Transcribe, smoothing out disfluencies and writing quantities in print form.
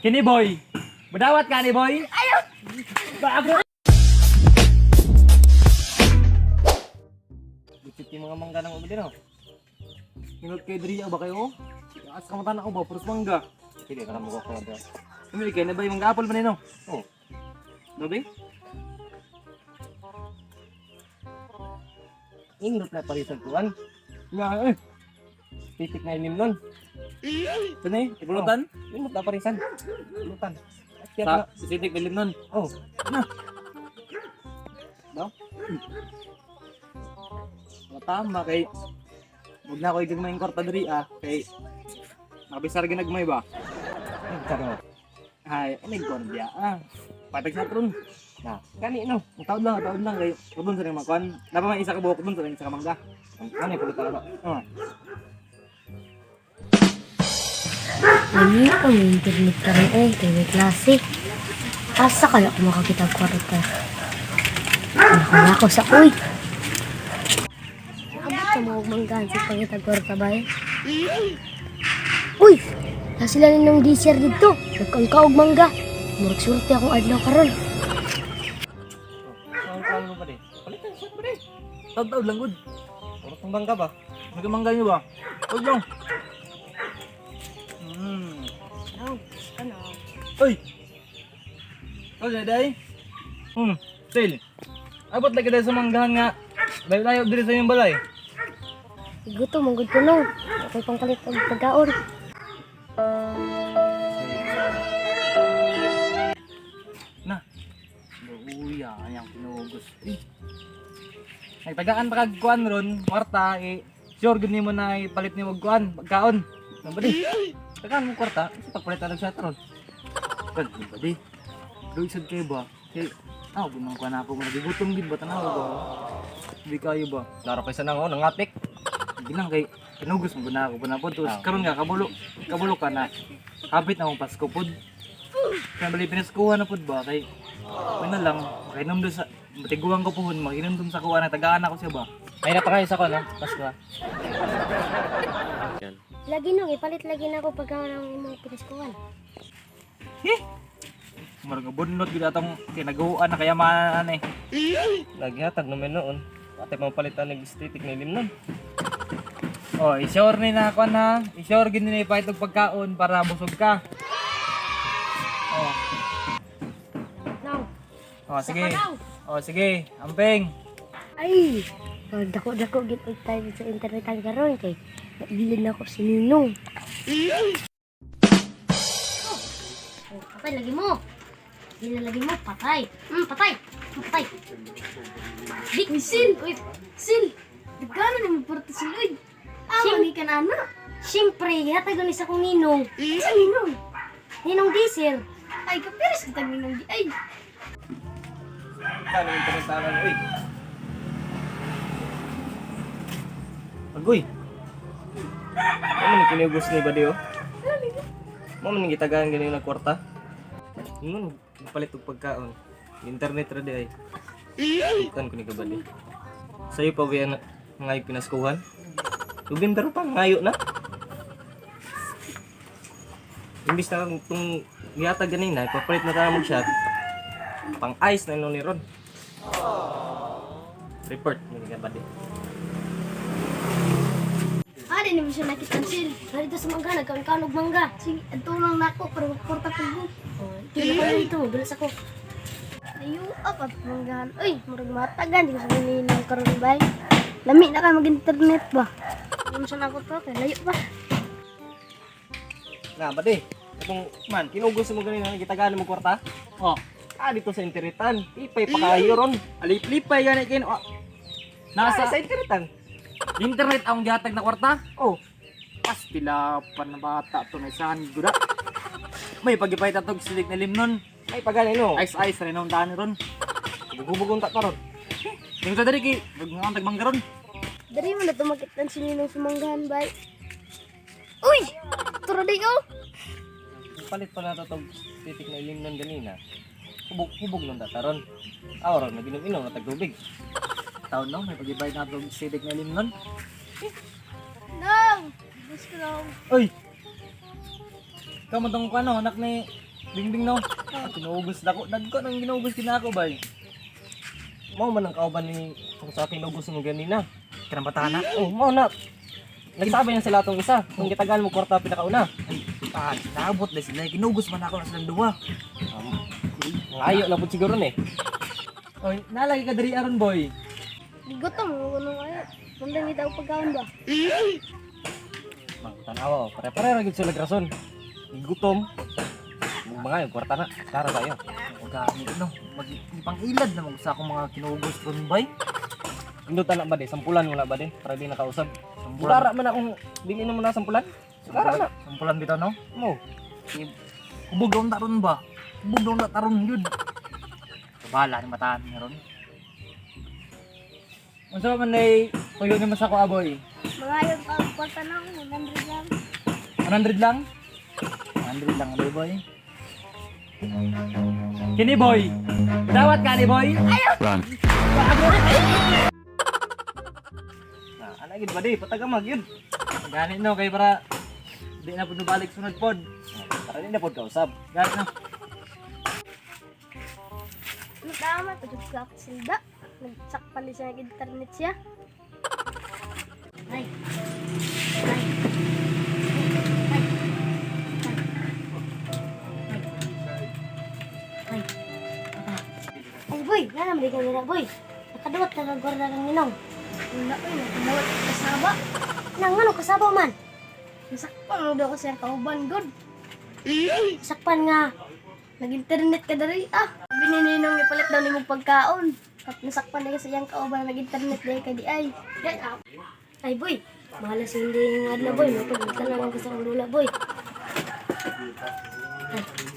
Kini boy. Budawat ka ni boy. Ayaw. Bago. Butit yung mga mangga ng ubi din, oh. Ingot kay Dria ba kayo? As ka mata na ko ba puros mangga. Pili ka na mo ko na. Umili kay na ba yung mangga apple pa nino? Oh. Dobe? Ingot na parisan kuan. Nga eh. Titik na ilim nun. Kani, ipulutan? Ingot na parisan. Pulutan. Kaya Sa na. sitik bilim nun. Oh. No? Wala tama kay Huwag na ako igagmay yung kwarta diri ah kay mabisar ginagmay ba? Karo. Ay, ano yung kwarta ah. Patag sa tron. Na. Kani no. Ang taon lang kay udon sa ring makuan. Napa may isa ka buhok dun sa ring isa ka mangga. Ano yung pulutan na? Oh. Ano ang internet karon eh, kay may klase. Asa kaya ako makakita og kwarta? Ako sa uy. Abot ka mo og manggahan sa pangita og kwarta ba eh? Uy! Na sila ninong disir dito. Nagkangka og mangga. Murag surte akong adlaw karon. Ang kuan mo ba di? Palitan siya ba di? Taon-taon lang gud. Puro tong bangga ba? Magamangga niyo ba? Taon lang. Ano? Ano? Uy. Uy, day. Sil. Abot lagi tayo sa manggahan nga. Layo-layo diri sa inyong balay. Gutom ang gud ko no. Ako'y pangpalit og pagkaon. Na. Luya, anyang kinugos. Eh. Nagtagaan pa kag kuan ron, kwarta eh. Sure gud nimo na ipalit nimo og kuan, pagkaon. Ano ba di? Tagaan mo kwarta, kasi pagpalitan lang siya taron. Kan ba di? Luy sad kayo ba? Kay ah, gunang kuan ako, nagigutom gid ba tanaw ba? Hindi kayo ba? Laro kay sa nang oh, nangatik. Hindi lang kay kinugos mo na ako panapod. Tapos Ah. karon nga kabulo, kabulo ka na. Hapit na akong Pasko pod. Kaya bali pinaskuhan na pod ba kay ano lang, makinom doon sa matiguan ko pohon, makinom doon sa kuha na tagaan ako siya ba. Ay na pa kayo sa kuan, no? Pasko. Yan. Lagi nung ipalit lagi na ako pagkaon ng imong pinaskuhan. Murag bunot gid atong kinaguan na kayamanan eh. Lagi hatag naman noon. Ate pang palitan ng titik na ilim nun. Oh, i-sure ni na kuan ha. I-sure gid ni ipalit og pagkaon para busog ka. Oh, Nang. oh sige. Sa kanaw. Oh, sige. Amping. Ay, dako-dako gid og time sa internet ang karon kay nabilin ako si Ninong. Oh, patay lagi mo. Di na lagi mo, patay. Patay. Patay. Big Uy, sil! Uy, sil! Nagkano ni mo porta sil, uy? Ah, ni ka na, anak. Siyempre, gihatag ni sa kong Ninong. Sa ninong. Ninong Diesel. Ay, kapiris kita ninong di. Ay, Kano yung internet uy? Agoy. Ano man kinugos ni Badi oh? Mo man gitagaan gani na kwarta. Ingon palit og pagkaon. Internet ra di ay. Kan ko ni kabali. Sayo pa ba yan ngay pinaskuhan? Tubin pero pa ngayo na. Imbis na itong gihatag ganina, ipapalit na tayo mo shot. Pang ice na ni Ron. Report ni kabali. ah, di mo siya nakita sil. Narito sa mangga, nagkaon-kaon og mangga. Sige, ang tulong na ako para magporta ko. Oh, dili ko dito, bilas ako. Ayo, up at manggahan. Uy, murag matagan. Di ko sa ninong karon bay. Lami na ka mag-internet ba? Di mo siya nako to, kay layo ba? Na, bade. Itong man, kinugos mo ganina, gitagaan mo kwarta. Oh, Ah, dito sa internetan. Ipay pa kayo ron. alip-lipay gani kin. Oh. Nasa Nasa sa internetan. internet ang gihatag na kwarta. Oh, Pastila pa na bata to na isahan guda. May pagipay tatog silik na limnon. ay pagani no. Ice ice rin ang daan ron. Bugubugong ta karon. Yung sa diri kay nagngam tag mangga ron. Dari mo na tumakit si ninong sa manggahan bay. Uy! Turo di oh! Palit pa na to tong titik na ilim nun ganina. Hubog hubog nun ta ron. Ah, ron naginom-inom na tag tubig. Taon no, may pagipay na tog silik na limnon. Nang! Gusto ko lang. Oy. Kamu tong ano, anak ni Bingbing no. Kinugos dako dagko nang ginugos kinako bay. Mao man ang kauban ni kung sa kinugos mo ganina. Kanang bata na. Oh, mao na. Nagsabay na sila atong isa. Kung gitagaan mo kwarta pinakauna. Ah, nabot na sila. Kinugos man ako na silang duwa. Ngayo na pud siguro ni. Oy, nalagi ka diri aron boy. Gutom mo kuno kayo. Mundang kita og pagkaon ba? Mang tanawa, pare-pare ra gyud sila rason. Gutom. Mga yung kwarta na. Klaro kayo. O gani no. Mag pang-ilad na mag sa akong mga kinugos ron bay. Indutan na ba di? Sampulan mo na ba di? Para di nakausab. Sampulan. Sukara man akong dili na mo na sampulan. Sukara na. Sampulan bitaw no. Mo. Hubog daw na ron ba? Hubog daw na taron yun. Kabala ni mataan nga ron. Unsa man nay tuyo ni sa ako aboy? Mga ayon pa og kwarta na ako, 100 lang. 100 lang? 100 lang aboy boy. Kini boy. Dawat ka ni boy. Run. Na, ana gid ba di? Patagamag yun. Gani no kay para di na pud balik sunod pod. Para di na pod kausab. Gani no. Ano tama, tugod ka ako silda. Nagsakpan din siya nag-internet siya. Ay. Ay. Ay. Ay. Ay. Ay, boy, nga naman di ka nila, boy. Nakaduwat na kag kang ninong. Wala ko yun, nakadawat kasaba. Nang ano, kasaba man. Nasakpan mo daw ko siya kauban, god. Sakpan nga. Nag-internet ka dari, ah. Sabi ni Ninong ipalit daw nimo pagkaon. At nasakpan na sa iyang kauban na nag-internet dahil ka di ay. Yan, ah. Ay, boy. Mahalas hindi yung adlaw, boy. Mapagpunta na lang ko sa akong lula, boy. Ay.